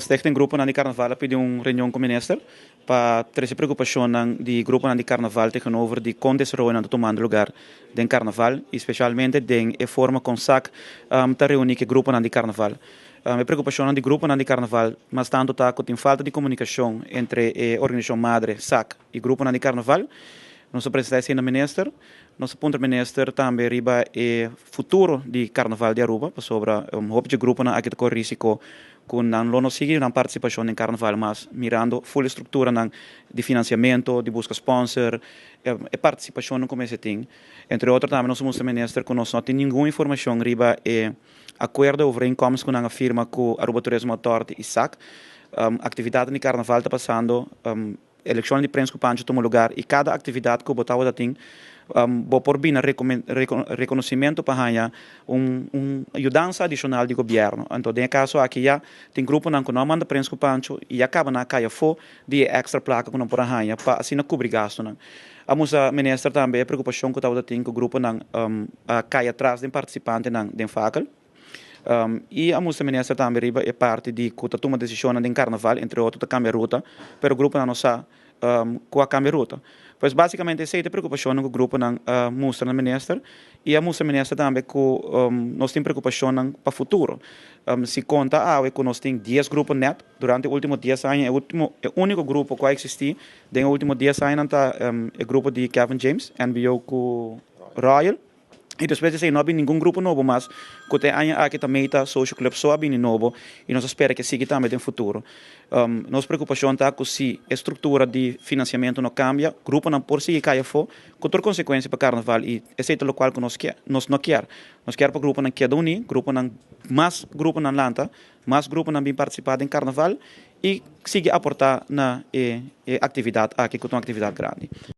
Stichting Gruponan di Carnaval a pidi un reunion cu Minister pa trece preocupacionnan di gruponan di Carnaval tegenover di con desaroyonan ta tumando lugar den Carnaval y specialmente den e forma con SAC ta reuni cu e gruponan di Carnaval. E preocupacionnan di gruponan di Carnaval mas tanto ta cu tin falta di comunicacion entre e organisacion madre, SAC, y gruponan di Carnaval. Nos a presenta esey na Minister. Nos a puntra Minister tambe riba e futuro di Carnaval di Aruba, pasobra hopi dje gruponan aki ta core risico cu nan lo no sigui nan participacion den Carnaval mas, mirando full e structuranan di financiamento, di busca sponsor, e participacionnan cu mester tin. Entre otro tambe nos a mustra Minister cu nos no tin ningun informacion riba e acuerdo overeenkomst cu nan a firma cu Aruba Tourism Authority y SAC. Actividadnan di Carnaval ta pasando. Elekshon di Prens ku Pancho tuma lugar i kada aktividat ku bo tabata tin, bo por bina rekonosimentu pa haña un un yudansa adishonal di gobièrnu. Anto den e kaso aki ya tin gruponan ku no a manda Prens ku Pancho i ya kaba nan a kai afó di e èkstra plaka ku nan por a haña pa asina kubri gastunan. A mustra minister tambe e preokupashon ku tabata tin ku gruponan a kai atras den partisipantenan den fakel. I a mustra minister tambe riba e parti di ku ta tuma desishonnan den karnaval, entre otro ta kambia ruta, pero gruponan no sa ku a kambia ruta. Pues basikamente esei ta e preokupashonnan ku gruponan a mustra na minister i a mustra minister tambe ku nos tin preokupashonnan pa futuro. Si konta awe ku nos tin dies grupo nèt durante e ultimo dies aña, e ultimo e úniko grupo ku a eksistí den e ultimo dies añanan ta e grupo di Kevin James, NBO ku Royal. Y despues di esey no a bini ningun grupo nobo mas cu ta e aña aki ta Meta Social Club so a bini nobo y nos a spera ke sigui tambe den futuro. Nos preocupacion ta cu si e structura di financiamento no cambia, gruponan por sigui cay afo cu tur consecuencia pa Carnaval y esey ta locual cu nos kier, nos no kier. Nos kier pa gruponan keda uni, gruponan, mas gruponan lanta, mas gruponan bin participa den Carnaval y sigui aporta na e actividad aki cu ta un actividad grandi.